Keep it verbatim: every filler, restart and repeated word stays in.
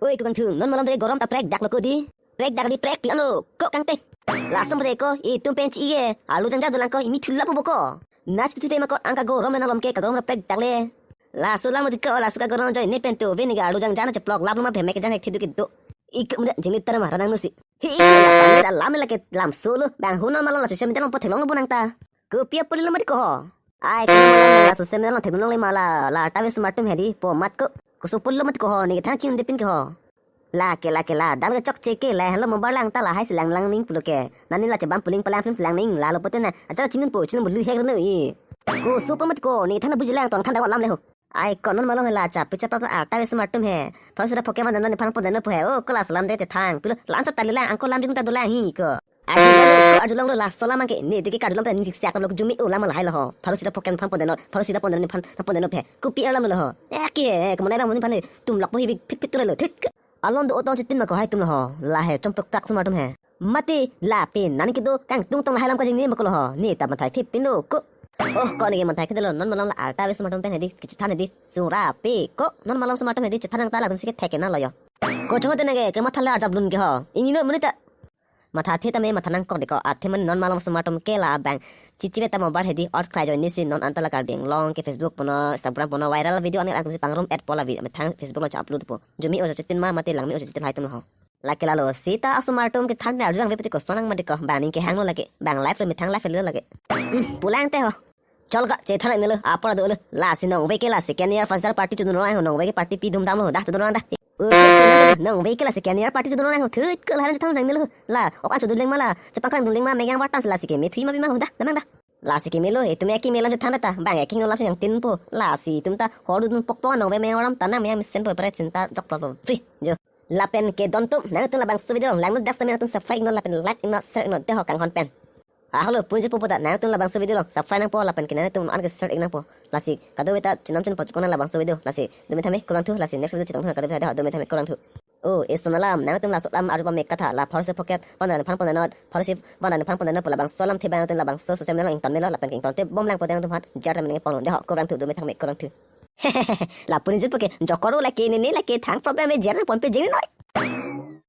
Oi, ko Kangthung, non malom te gorom ta prekdaklo ko di. Prekdak di prekpi anlo ko kangte. Laso mate ko, itum pen chi-e, alu jangja dolang ko, imi thulap bo ko. Nang chithu te ma ko angka gorom malom ke kagorom prekdakle. Laso alam mate ko, laso kagorom ajoine pen to, vini ke alu jangja na cheplok laplo ma phemek jang hek thidu kedo. Ik muda jingni tar ma ranang nusi. Hi, ik la pangit alam lake lamsolo, bang hu non malom la social media along po theklonglo bo nang ta. Kopi apor lo mati ko ho. Ai, ko la social media along theklongle ma la, la arta ve osomar atum hedi, po mat ko. Koso apor lo mati ko ho, ne kethang chin de pin ke ho. Lake, lake la, dal ke chokche ke, la halo mobile lang ta lahai si langlang ning pulo ke. Nani la chebam puling palang film si lang ning, lalo pote na, acha chinun po, chinun po lu hek no i. Koso apor mati ko, ne kethang buji lang tong khan da alam le ho. Ai, ko non malom he la, chapi chapra arta ve osomar atum he. Pharo sira phoke ma dano nephan pon dano po he. O, ko la salam de te thang. Pilo, la anchot tali la, angko lam jung ta dolang hi ko. Arju long lo, ko arju long lo, laso alam ke. Ne, tiki karju long ta ni siksak lo, jumi o lam lahai lo ho. Pharo sira phoke nephan pon dano, pharo sira pon dano nephan pon dano po he. Kopi alam lo ho. Eh, ke, eh, ko monai bang monai phan ne. Tum lok po hi phit phit tu lo. Thik. Alon do otong chitin ma ko hai atum lo ho. La he, chom prak prak osomar atum he. Mati, lapen nani kedo kangtung tong lahai alam kajingni ma ko lo ho. Ne ta mathai thip pin lo ko. Oh, ko ne ke mathai kedelo, non malom la arta ve osomar atum pen hedi, kechethan hedi, sura pe ko. Non malom osomar atum hedi, chethan nang ta latum si kethek ke na lo yo. Ko chongo te ne ke, ke matha la arjap lun ke ho. Ini no monit ta. Matha the tame matha nangkok de ko, athe mane non malom osomar atum ke la abang. Chichi ve ta mobile hedi, ot krai ajoine si non anta la Karbi Anglong ke Facebook pono, Instagram pono, viral video ani latum si pangrum et po la vi, methang Facebook along cha upload po. Jumi o chitin ma, mati langme o chitin lahai atum lo ho. Lake lalo, sita osomar atum kethan me arju lang ve pati koson ang mati ko, bang ning kehang lo lake, bang live lo methang live lo lake. Hmm, pulang te ho. Chol ka, chethan nang lo, apor do lo, lasi nong ve ke la second year first year party chodun rong ho, nong ve ke party pi dum dam lo, dah chodun rong dah. Uh, nong ve ke la second year party chodun rong ho, thut ke la chethan nang lo, la, ok an chodun leng ma la, chepangkrang dun leng ma, megang wartan si lasi keme thui ma pi ma ho dah, damang dah. Lasi keme lo, itum ya keme lam chethan ta, bang ya king lo lam si nangtin po, lasi itum ta, hor dun pok pok nong ve megang waram tanang megang mesen po pret sinta jok problem, free, jo. Lapen kedon atum, nangtum labangso video along, langno dak sami nangtum subscribe iknon lapen like iknon, share iknon, te ho kanghon pen. Ah, hello, punji pupu ta, nangtum labangso video along, subscribe nangpo, lapen ke nangtum an ke share ik nangpo. Lasi, kadokave ta, chinam chin pachukona labangso video, lasi, dumi thame, kurang thu, lasi, next video chitong thu, kadokave ta, dumi thame, kurang thu. Oh, eson alam, nangtum laso alam arju pame katha, la pharo sira phoke, pon dano nephan pon dano, pharo sira pon dano nephan pon dano, pu labangso alam the bang nangtum labangso social media along ington melo, lapen ke ington te bom lang pote nangtum aphan, jar ta mene pon lo, de ho, kurang thu, dumi thame, kurang thu. Lapu ni jut po ke, jokoro lake ne ne lake thang problem e jer nang ponpe jeng noi.